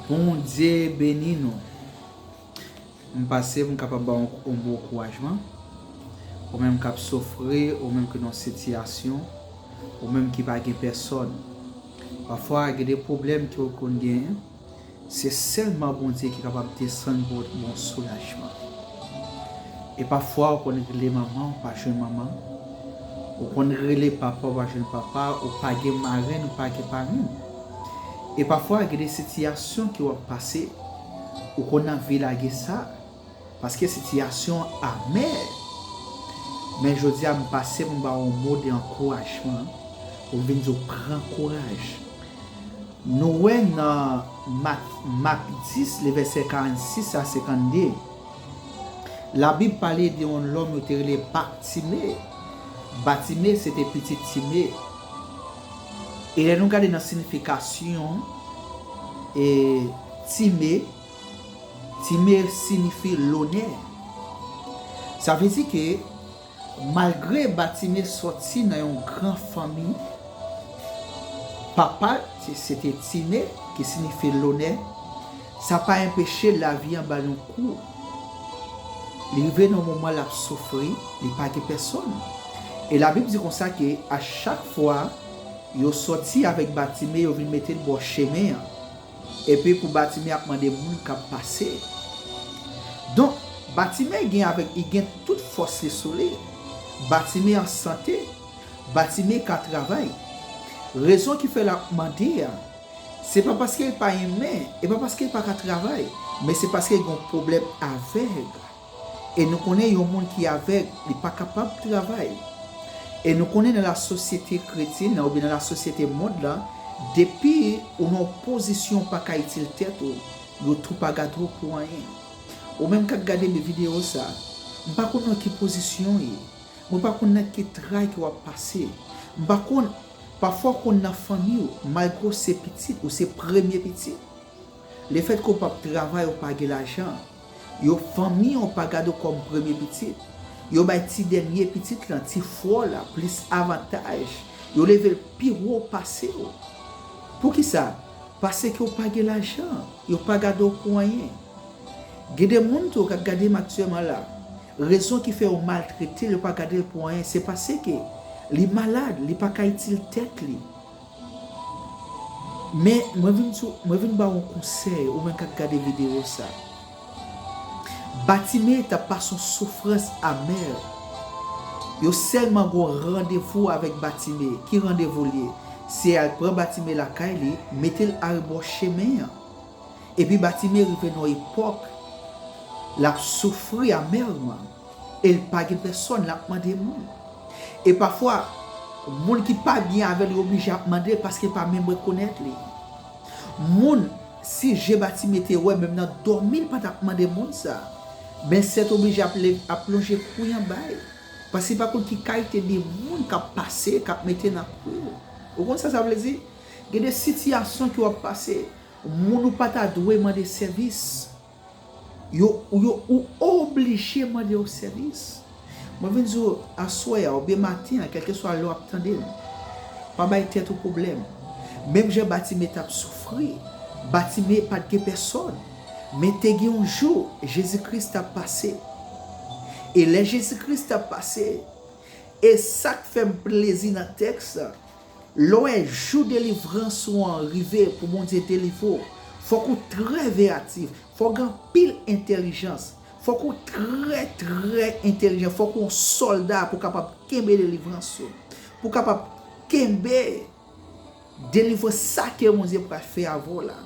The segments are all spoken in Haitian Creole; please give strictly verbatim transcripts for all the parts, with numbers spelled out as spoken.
Bondye beni nou. M pase pou m kapab ba w yon mo ankourajman. Ou menm k ap soufri, ou menm ki nan sitiyasyon, ou menm ki pa gen pèsòn. Pafwa, gen de pwoblèm ke w konn genyen, se sèlman Bondye ki kapab desann pou w yon soulajman. E pafwa, ou konn rele manman, ou pa jwenn manman. Ou konn rele papa, ou pa jwenn papa, ou pa gen marenn, ou pa gen parenn. E pafwa, gen de sitiyasyon ke w ap pase, ou konn anvi lage sa, paske sitiyasyon an amè. Men jodi a, m pase pou m ba w yon mo de ankourajman, pou m vin di w pran kouraj. Nou wè nan Mat, Mak dis, le vèsè karannsis a senkannde, Labib pale de yon lòm yo te rele Batime. Batime, se te pitit Time. E lè nou gade nan siyifikasyon, e, Time, Time siyifi lonè. Sa vle di ke malgre Batime sòti nan yon gran fanmi, papa l, se, se te Time, ki siyifi lonè, sa pa enpeche lavi an ba l yon kou. Li rive nan moman l ap soufri, li pa gen pèsòn. E Labib di konsa ke a chak fwa yo sòti avèk Batime, yo vin mete l bò chemen an. Epi pou Batime ap mande moun k ap pase. Donk, Batime gen avèk, li gen tout fòs li sou li. Batime an sante. Batime ka travay. Rezon ki fè l ap mande a, se pa paske l pa renmen, e pa paske l pa ka travay, men se paske l gen yon pwoblèm avèg. E nou konnen yon moun ki avèg, li pa kapab travay. E nou konnen nan lasosyete kretyèn nan, oubyen nan lasosyete mond lan, depi ou nan yon pozisyon ou pa ka itil tèt ou, yo tou pa gade w pou anyen. Ou menm k ap gade videyo sa, m pa konn nan ki pozisyon w ye. Mwen pa konn nan ki tray ke w ap pase. M pa konn, pafwa w konn nan fanmi w, malgre w se pitit, ou se premye pitit. Lefètke w p ap travay, ou pa gen lajan, yo, fanmi an pa gade w kòm premye pitit. Yo bay ti dènye pitit lan, ti frè w la, plis avantaj. Yo leve l pi wo pase w. Poukisa? Paske w pa gen lajan, yo pa gade w pou anyen. Gen de moun tou k ap gade m aktyèlman la. Rezon ki fè yo maltrete l, yo pa gade l pou anyen, se paske li malad, li pa ka itil tèt li. Men, mwen vin sou, mwen vin ba w yon konsèy, ou menm k ap gade videyo sa. Batime t ap pase yon soufrans amè. Yo sèlman gen yon randevou avèk Batime. Ki randevou l ye? Se al pran Batime lakay li, mete l arebò chemen an. Epi Batime rive nan yon epòk, l ap soufri amèman. E l pa gen pèsòn, l ap mande moun. E pafwa, moun ki pa byen avè l, yo oblije ap mande l paske l pa menm rekonèt li. Moun, si je Batime te wè, menm nan dòmi, l pa t ap mande moun sa. Men sètoblije ap leve, ap lonje kwi an ba l. Paske l pa konn ki kalite de moun k ap pase, k ap mete nan kwi w. Ou konn sa sa vle di? Gen de sitiyasyon ke w ap pase. Moun ou pa ta dwe mande sèvis. Yo, yo, ou oblije mande yo sèvis. Mwen vin di w, aswè a, oubyen maten an, kèlkeswa lè w ap tande m, pa bay tèt ou pwoblèm. Menm jan Batime t ap soufri, Batime pa t gen pèsòn. Men te gen yon jou, Jezi Kris t ap pase. E lè Jezi Kris t ap pase, e sa k fè m plezi nan tèks la, lè w wè jou delivrans ou an rive pou Bondye delivre w, fòk ou trè veyatif, fòk w gen anpil entèlijans, fòk ou trè, trè entèlijan, fòk ou yon sòlda pou w kapab kenbe delivrans ou, pou w kapab kenbe delivrans sa ke Bondye pral fè avè w la.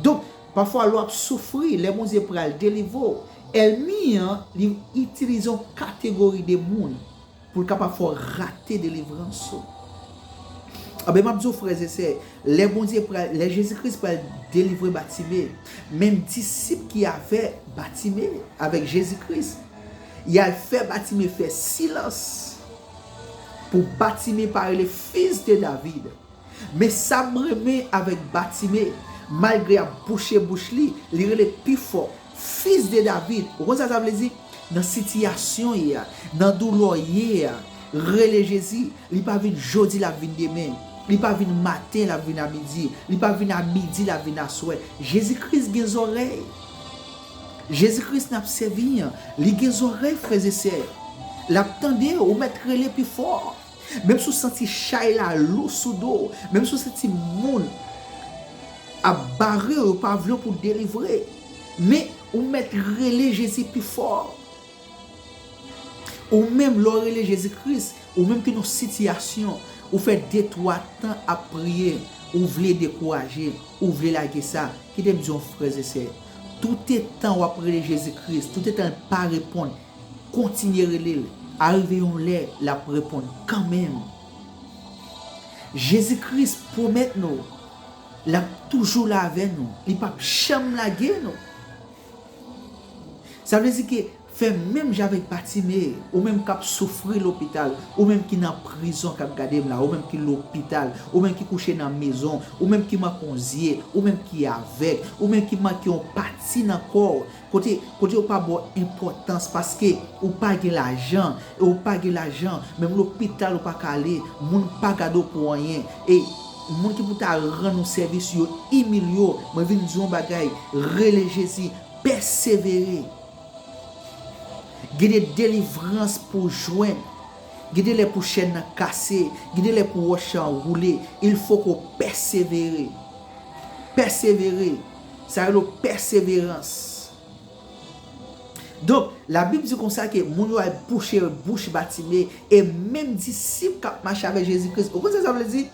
Donk, pafwa lè w ap soufri, lè Bondye pral delivre w, ènmi an, li itilize yon kategori de moun pou l kapab fè w rate delivrans ou. Anben, m ap di w, frè e sè, lè Bondye pral, lè Jezi Kris pral delivre Batime, menm disip ki avè Batime, avèk Jezi Kris, y al fè Batime fè silans pou Batime pa rele Fils de David. Men sa m renmen avèk Batime, malgre y ap bouche bouch li, li rele pi fò, Fils de David. Ou konn sa sa vle di? Nan sitiyasyon w ye a, nan doulè w ye a, rele Jezi, li pa vin jodi, l ap vin demen. Li pa vin maten, l ap vin a midi. Li pa vin a midi, l ap vin aswè. Jezi Kris gen zòrèy. Jezi Kris n ap sèvi an, li gen zòrèy, frè e sè. L ap tande, ou mèt rele pi fò. Menm si w santi chay la lou sou do w, menm si w santi moun ap bare w, yo pa vle w pou w delivre. Men, ou mèt rele Jezi pi fò. Ou menm, lè w rele Jezi Kris, ou menm ki nan yon sitiyasyon, ou fè de, twa tan ap priye, ou vle dekouraje, ou vle lage sa, kite m di w, frè e sè, toutetan w ap rele Jezi Kris, toutetan l pa reponn, kontinye rele l. Arive yon lè, l ap reponn kanmenm. Jezi Kris pwomèt nou, l ap toujou la avè nou. Li p ap janm lage nou. Sa vle di ke fè menm jan avèk Batime, ou menm k ap soufri lopital, ou menm ki nan prizon k ap gade m la, ou menm ki lopital, ou menm ki kouche nan mezon, ou menm ki manke yon zye, ou menm ki avèg, ou menm ki manke yon pati nan kò w, kote, kote yo pa ba w enpòtans paske ou pa gen lajan, e ou pa gen lajan, menm lopital ou pa ka ale, moun pa gade w pou anyen, e moun ki pou ta rann ou sèvis yo imilye w. Mwen vin di w yon bagay, rele Jezi, pèsevere. Gen de delivrans pou w jwenn. Gen de lè pou chèn nan kase, gen de lè pou wòch lan woule. Il faut que w pèsevere. Pèsevere. Sa rele w pèseverans. Donk, Labib di konsa ke moun yo al bouche bouch Batime, e menm disip k ap mache avèk Jezi Kris. Ou konn sa sa vle di?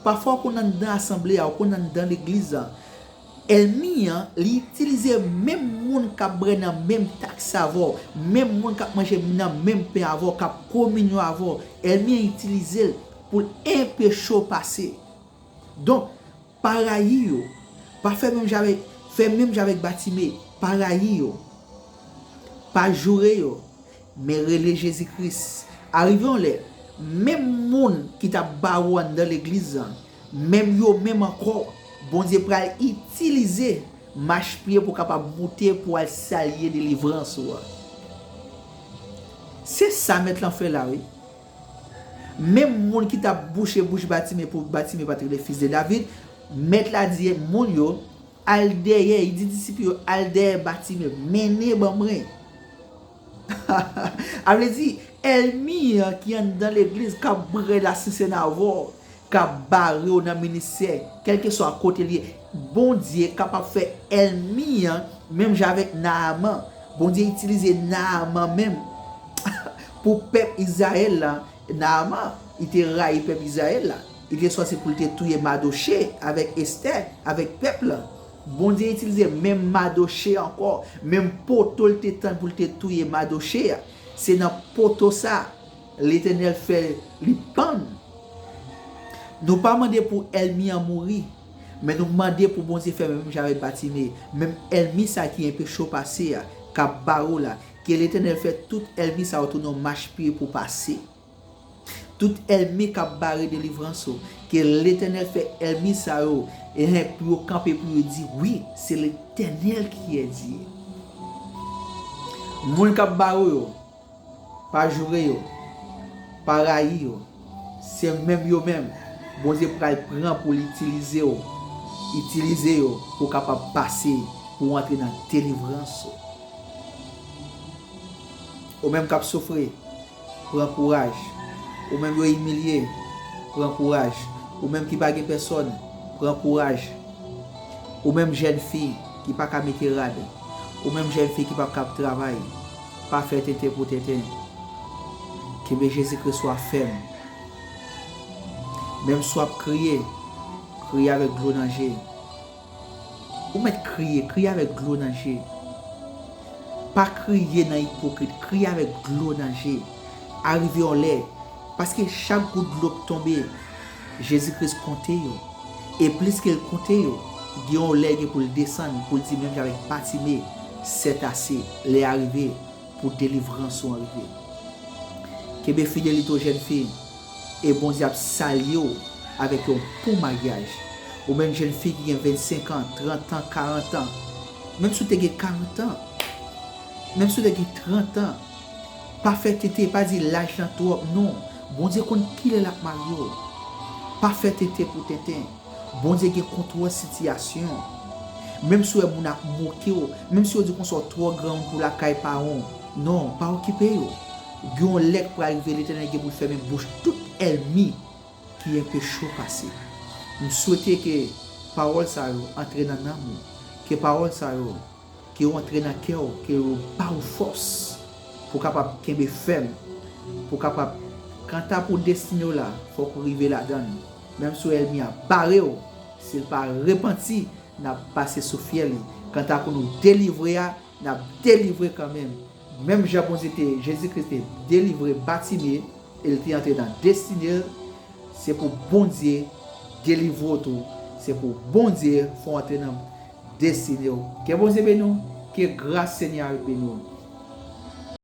Pafwa, ou konn anndan asanble a, ou konn anndan legliz la, ènmi an, li itilize menm moun k ap bwè nan menm taks avè w, menm moun k ap manje nan menm pen avè w, k ap kominyon avè w. Ènmi an itilize l pou l enpeche w pase. Donk, pa rayi yo. Pa fè menm jan avèk, fè menm jan avèk Batime. Pa rayi yo. Pa joure yo. Men rele Jezi Kris. Arive yon lè, menm moun ki t ap bare w anndan legliz lan, menm yo menm ankò, Bondye pral itilize mach pye pou w kapab moute pou w al salye delivrans ou a. Se sa Mèt lan fè la, wi. Menm moun ki t ap bouche bouch Batime pou Batime pa t rele fis de David, Mèt la di moun yo, al dèyè, li di disip yo, al dèyè Batime, mennen ban mwen. A vle di, ènmi an ki anndan legliz k ap bwè lasentsèn avè w, k ap bare w nan ministè, kèlkeswa kote l ye, Bondye kapab fè ènmi an, menm jan avèk Naaman. Bondye itilize Naaman menm pou pèp Izrayèl la. Naaman, li te rayi pèp Izrayèl la. Li te sòse pou l te touye Madoche avèk Estè, avèk pèp lan. Bondye itilize menm Madoche ankò, menm poto l te tann pou l te touye Madoche a. Se nan poto sa, Letènèl fè li pann. Nou pa mande pou ènmi an mouri, men nou mande pou Bondye fè menm jan avèk Batime, menm ènmi sa ki enpeche w pase a, k ap bare w la, ke Letènèl fè tout ènmi sa yo tounen yon mach pye pou w pase. Tout ènmi k ap bare delivrans ou, ke Letènèl fè ènmi sa yo, enhen, pou yo kanpe, pou yo di, wi, se Letènèl ki è Dye. Moun k ap bare w yo, pa joure yo, pa rayi yo. Se menm yo menm, Bondye pral pran pou l itilize w, itilize yo pou w kapab pase, pou w antre nan delivrans ou. Ou menm k ap soufri, pran kouraj. Ou menm yo imilye, pran kouraj. Ou menm ki pa gen pèsòn, pran kouraj. Ou menm jèn fi ki pa ka mete rad, ou menm jèn fi ki pa ka ap travay, pa fè tenten pou tenten. Kenbe Jezi Kris ou a fèm. Menm si w ap kriye, kriye avèk dlo nan je. Ou mèt kriye, kriye avèk dlo nan je. Pa kriye nan ipokrit, kriye avèk dlo nan je. Arive yon lè, paske chak gout dlo k tonbe, Jezi Kris konte yo. E plis ke l konte yo, gen yon lè gen pou l desann, pou l di menm jan avèk Batime, c'est assez, lè a rive pou delivrans ou an rive. Kenbe fidelite w, jèn fi, e Bondye ap salye w avèk yon bon maryaj. Ou menm jèn fi ki gen vennsenk an, trant an, karant an, menm si w te gen karant an, menm si w te gen trant an, pa fè tenten, pa di laj lan twòp, non. Bondye konn kilè l ap marye w. Pa fè tenten pou tenten. Bondye gen kontwòl sitiyasyon. Menm si w wè moun ap moke w, menm si yo di konsa w twò granmoun pou lakay paran w, non, pa okipe yo. Gen yon lè k pral rive, Letènèl gen pou l fèmen bouch tout ènmi ki enpeche w pase. M swete ke pawòl sa yo antre nan nanm ou, ke pawòl sa yo ke yo antre nan kè w, ke yo ba w fòs pou w kapab kenbe fèm, pou w kapab, kanta pou destine w la, fòk ou rive ladan l. Menm si ènmi a bare w, si l pa repanti, n ap pase sou fyèl li. Kanta pou nou delivre a, n ap delivre kanmenm. Menm jan Bondye te, Jezi Kris te delivre Batime, e l te antre nan destine l, se pou Bondye delivre w tou. Se pou Bondye fè w antre nan destine w. Ke Bondye beni w, ke gras Senyè a beni w.